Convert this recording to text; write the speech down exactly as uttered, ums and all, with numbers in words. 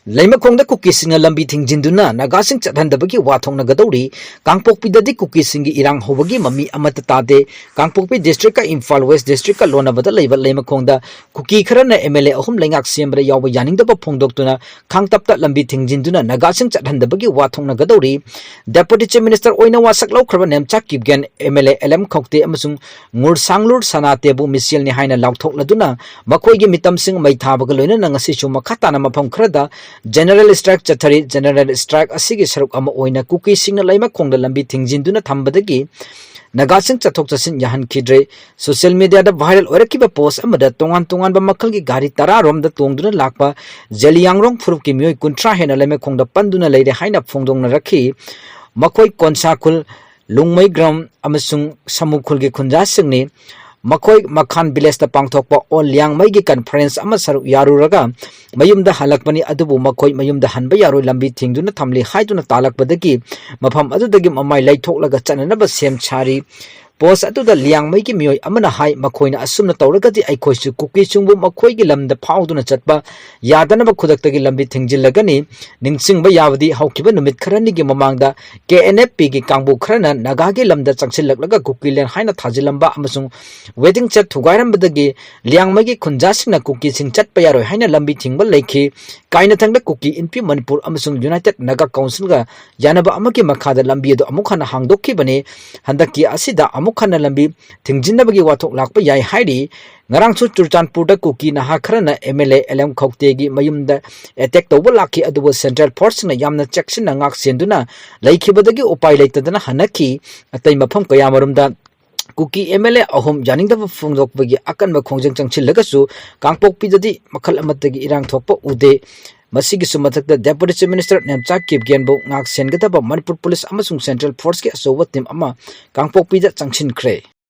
ꯂꯩꯃꯈꯣꯡꯗ ꯀꯨꯀꯤꯁꯤꯡꯅ ꯂꯝꯕꯤ ꯊꯤꯡꯖꯤꯟꯗꯨꯅ ꯅꯥꯒꯥꯁꯤꯡ ꯆꯠꯍꯟꯗꯕꯒꯤ ꯋꯥ ꯊꯣꯛꯅꯒꯗꯧꯔꯤ꯫ ꯀꯥꯡꯄꯣꯛꯄꯤꯗꯗꯤ ꯀꯨꯀꯤꯁꯤꯡꯒꯤ ꯏꯔꯥꯡ ꯍꯧꯕꯒꯤ ꯃꯃꯤ ꯑꯃꯠꯇ ꯇꯥꯗꯦ꯫ ꯀꯥꯡꯄꯣꯛꯄꯤ district ꯀ ꯏꯝꯐꯥꯜ West district ꯀ ꯂꯣꯟꯅꯕꯗ ꯂꯩꯕ ꯂꯩꯃꯈꯣꯡꯗ ꯀꯨꯀꯤ ꯈꯔꯅ M L A ꯑꯍꯨꯝ ꯂꯩꯉꯥꯛ ꯁꯦꯝꯕꯗ ꯌꯥꯎꯕ ꯌꯥꯅꯤꯡꯗꯕ ꯐꯣꯡꯗꯣꯛꯇꯨꯅ ꯈꯥꯡꯇꯞꯇ ꯂꯝꯕꯤ ꯊꯤꯡꯖꯤꯟꯗꯨꯅ ꯅꯥꯒꯥꯁꯤꯡ ꯆꯠꯍꯟꯗꯕꯒꯤ ꯋꯥ ꯊꯣꯛꯅꯒꯗꯧꯔꯤ꯫ Deputy Chief Minister ꯑꯣꯏꯅ ꯋꯥꯁꯛ ꯂꯧꯈ꯭ꯔꯕ Nemcha Kipgen, M L A L M ꯈꯧꯇꯦ ꯑꯃꯁꯨꯡ ꯉꯨꯔꯁꯥꯡꯂꯨꯔ ꯁꯅꯥꯇꯦꯕꯨ ꯃꯤꯁꯦꯜꯅꯤ ꯍꯥꯏꯅ ꯂꯥꯎꯊꯣꯛꯂꯗꯨꯅ ꯃꯈꯣꯏꯒꯤ ꯃꯤꯇꯝꯁꯤꯡ ꯃꯩ ꯊꯥꯕꯒ ꯂꯣꯏꯅꯅ ꯉꯁꯤꯁꯨ ꯃꯈꯥ ꯇꯥꯅ ꯃꯐꯝ ꯈꯔꯗ general strike ꯆꯠꯊꯔꯤ꯫ General strike ꯑꯁꯤꯒꯤ ꯁꯔꯨꯛ ꯑꯃ ꯑꯣꯏꯅ ꯀꯨꯀꯤꯁꯤꯡꯅ ꯂꯩꯃꯈꯣꯡꯗ ꯂꯝꯕꯤ ꯊꯤꯡꯖꯤꯟꯗꯨꯅ ꯊꯝꯕꯗꯒꯤ ꯅꯥꯒꯥꯁꯤꯡ ꯆꯠꯊꯣꯛ ꯆꯠꯁꯤꯟ ꯌꯥꯍꯟꯈꯤꯗ꯭ꯔꯦ꯫ Social media ꯗ viral ꯑꯣꯏꯔꯛꯈꯤꯕ post ꯑꯃꯗ ꯇꯣꯉꯥꯟ ꯇꯣꯉꯥꯟꯕ ꯃꯈꯜꯒꯤ ꯒꯥꯔꯤ ꯇꯔꯥ ꯔꯣꯝꯗ ꯇꯣꯡꯗꯨꯅ ꯂꯥꯛꯄ ꯖꯦꯂꯤꯌꯥꯡꯔꯣꯡ ꯐꯨꯔꯨꯞꯀꯤ ꯃꯤꯑꯣꯏ ꯀꯨꯟꯊ꯭ꯔꯥ ꯍꯦꯟꯅ ꯂꯩꯃꯈꯣꯡꯗ ꯄꯟꯗꯨꯅ ꯂꯩꯔꯦ ꯍꯥꯏꯅ ꯐꯣꯡꯗꯣꯛꯅꯔꯛꯈꯤ꯫ ꯃꯈꯣꯏ ꯀꯣꯟꯁꯥ ꯈꯨꯜ, ꯂꯨꯡꯃꯩꯒ꯭ꯔꯝ ꯑꯃꯁꯨꯡ ꯁꯃꯨ ꯈꯨꯜꯒꯤ ꯈꯨꯟꯖꯥꯁꯤꯡꯅꯤ꯫ ꯃꯈꯣꯏ ꯃꯈꯥꯟ village ꯇ ꯄꯥꯡꯊꯣꯛꯄ all ꯂꯤꯌꯥꯡꯃꯩꯒꯤ conference ꯑꯃ ꯁꯔꯨꯛ ꯌꯥꯔꯨꯔꯒ ꯃꯌꯨꯝꯗ ꯍꯜꯂꯛꯄꯅꯤ, ꯑꯗꯨꯕꯨ ꯃꯈꯣꯏ ꯃꯌꯨꯝꯗ ꯍꯟꯕ ꯌꯥꯔꯣꯏ, ꯂꯝꯕꯤ ꯊꯤꯡꯗꯨꯅ ꯊꯝꯂꯤ ꯍꯥꯏꯗꯨꯅ ꯇꯥꯜꯂꯛꯄꯗꯒꯤ ꯃꯐꯝ ꯑꯗꯨꯗꯒꯤ ꯃꯃꯥꯏ ꯂꯩꯊꯣꯛꯂꯒ ꯆꯠꯅꯅꯕ ꯁꯦꯝ ꯁꯥꯔꯤ꯫ Post ꯑꯗꯨꯗ ꯂꯤꯌꯥꯡꯃꯩꯒꯤ ꯃꯤꯑꯣꯏ ꯑꯃꯅ ꯍꯥꯏ, ꯃꯈꯣꯏꯅ ꯑꯁꯨꯝꯅ ꯇꯧꯔꯒꯗꯤ ꯑꯩꯈꯣꯏꯁꯨ ꯀꯨꯀꯤꯁꯤꯡꯕꯨ ꯃꯈꯣꯏꯒꯤ ꯂꯝꯗ ꯐꯥꯎꯗꯨꯅ ꯆꯠꯄ ꯌꯥꯗꯅꯕ ꯈꯨꯗꯛꯇꯒꯤ ꯂꯝꯕꯤ ꯊꯤꯡꯖꯤꯜꯂꯒꯅꯤ꯫ ꯅꯤꯡꯁꯤꯡꯕ ꯌꯥꯕꯗꯤ ꯍꯧꯈꯤꯕ ꯅꯨꯃꯤꯠ ꯈꯔꯅꯤꯒꯤ ꯃꯃꯥꯡꯗ K N F P ꯒꯤ ꯀꯥꯡꯕꯨ ꯈꯔꯅ ꯅꯥꯒꯥꯒꯤ ꯂꯝꯗ ꯆꯪꯁꯤꯜꯂꯛꯂꯒ ꯀꯨꯀꯤꯂꯦꯟ ꯍꯥꯏꯅ ꯊꯥꯖꯤꯜꯂꯝꯕ ꯑꯃꯁꯨꯡ waiting shed ꯊꯨꯒꯥꯏꯔꯝꯕꯗꯒꯤ ꯂꯤꯌꯥꯡꯃꯩꯒꯤ ꯈꯨꯟꯖꯥꯁꯤꯡꯅ ꯀꯨꯀꯤꯁꯤꯡ ꯆꯠꯄ ꯌꯥꯔꯣꯏ ꯍꯥꯏꯅ ꯂꯝꯕꯤ ꯊꯤꯡꯕ ꯂꯩꯈꯤ꯫ ꯀꯥꯏꯅꯊꯪꯗ ꯀꯨꯀꯤ ꯏꯟꯄꯤ ꯃꯅꯤꯄꯨꯔ ꯑꯃꯁꯨꯡ United Naga Council ꯒ ꯌꯥꯅꯕ ꯑꯃꯒꯤ ꯃꯈꯥꯗ ꯂꯝꯕꯤ ꯑꯗꯨ ꯑꯃꯨꯛ ꯍꯟꯅ ꯍꯥꯡꯗꯣꯛꯈꯤꯕꯅꯤ꯫ ꯍꯟꯗꯛꯀꯤ ꯑꯁꯤꯗ ꯑꯃꯨꯛ ꯍꯟꯅ ꯂꯝꯕꯤ ꯊꯤꯡꯖꯤꯟꯅꯕꯒꯤ ꯋꯥꯊꯣꯛ ꯂꯥꯛꯄ ꯌꯥꯏ ꯍꯥꯏꯔꯤ꯫ ꯉꯔꯥꯡꯁꯨ ꯆꯨꯔꯆꯥꯟꯄꯨꯔꯗ ꯀꯨꯀꯤ ꯅꯍꯥ ꯈꯔꯅ M L A L M ꯈꯧꯇꯦꯒꯤ ꯃꯌꯨꯝꯗ attack ꯇꯧꯕ ꯂꯥꯛꯈꯤ, ꯑꯗꯨꯕꯨ central force ꯁꯤꯡꯅ ꯌꯥꯝꯅ ꯆꯦꯛꯁꯤꯟꯅ ꯉꯥꯛ ꯁꯦꯟꯗꯨꯅ ꯂꯩꯈꯤꯕꯗꯒꯤ ꯎꯄꯥꯏ ꯂꯩꯇꯗꯅ ꯍꯟꯅꯈꯤ꯫ ꯑꯇꯩ ꯃꯐꯝ ꯀꯌꯥꯃꯔꯨꯝꯗ ꯀꯨꯀꯤ M L A ꯑꯍꯨꯝ ꯌꯥꯅꯤꯡꯗꯕ ꯐꯣꯡꯗꯣꯛꯄꯒꯤ ꯑꯀꯟꯕ ꯈꯣꯡꯖꯪ ꯆꯪꯁꯤꯜꯂꯒꯁꯨ ꯀꯥꯡꯄꯣꯛꯄꯤꯗꯗꯤ ꯃꯈꯜ ꯑꯃꯠꯇꯒꯤ ꯏꯔꯥꯡ ꯊꯣꯛꯄ ꯎꯗꯦ꯫ ꯃꯁꯤꯒꯤꯁꯨ ꯃꯊꯛꯇ Deputy Chief Minister ꯅꯦꯝꯆꯥ ꯀꯤꯞꯒꯦꯟꯕꯨ ꯉꯥꯛ ꯁꯦꯟꯒꯗꯕ ꯃꯅꯤꯄꯨꯔ police ꯑꯃꯁꯨꯡ central force ꯀꯤ ꯑꯆꯧꯕ team ꯑꯃ ꯀꯥꯡꯄꯣꯛꯄꯤꯗ ꯆꯪꯁꯤꯟꯈ꯭ꯔꯦ꯫